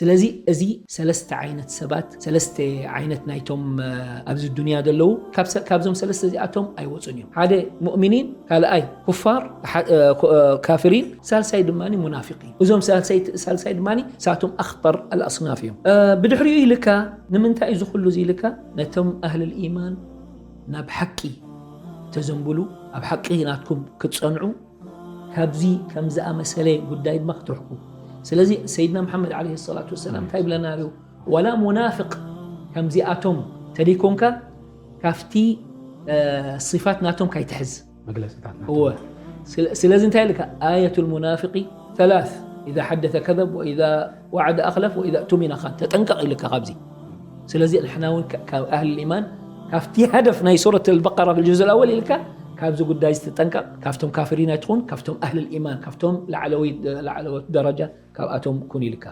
ስለዚ እዚ ሰለስተ ዓይነት ሰባት፣ ሰለስተ ዓይነት ናይቶም ኣብዚ ዱንያ ዘለዉ፣ ካብዞም ሰለስተ እዚኣቶም ኣይወፁን እዮም። ሓደ ሙእሚኒን፣ ካልኣይ ኩፋር፣ ካፊሪን፣ ሳልሳይ ድማ ሙናፊቂን። እዞም ሳልሳይ ድማ ሳቶም ኣኽጠር ኣልኣስናፍ እዮም። ብድሕሪኡ ኢልካ ንምንታይ እዚ ኩሉ እዚ ኢልካ ነቶም ኣህል ኢማን ናብ ሓቂ ተዘንብሉ፣ ኣብ ሓቂ ናትኩም ክትፀንዑ፣ ካብዚ ከም ዝኣመሰለ ጉዳይ ድማ ክትርሕቁ። ስለዚ ሰይድና መሓመድ ዓለይሂ ሰላቱ ወሰላም እንታይ ይብለና ነይሩ? ዋላ ሙናፍቅ ከምዚኣቶም ተደይኮንካ ካብቲ ሲፋት ናቶም ካይትሕዝ። መግለፅታት እወ። ስለዚ እንታይ ኢልካ? ኣየቱ ልሙናፍቂ ثلاث إذا حدث كذب وإذا وعد أخلف وإذا اؤتمن خان። ተጠንቀቕ ኢልካ ካብዚ። ስለዚ ንሕና እውን ካብ ኣህል ኢማን ካብቲ ሃደፍ ናይ ሱረት ኣልበቀራ ፊል ጁዝ ኣወል ኢልካ ካብዚ ጉዳይ ዝተጠንቀቕ፣ ካብቶም ካፍሪን ኣይትኹን፣ ካብቶም ኣህል ኢማን፣ ካብቶም ላዕለዎት ደረጃ ካብኣቶም ኩን ኢልካ።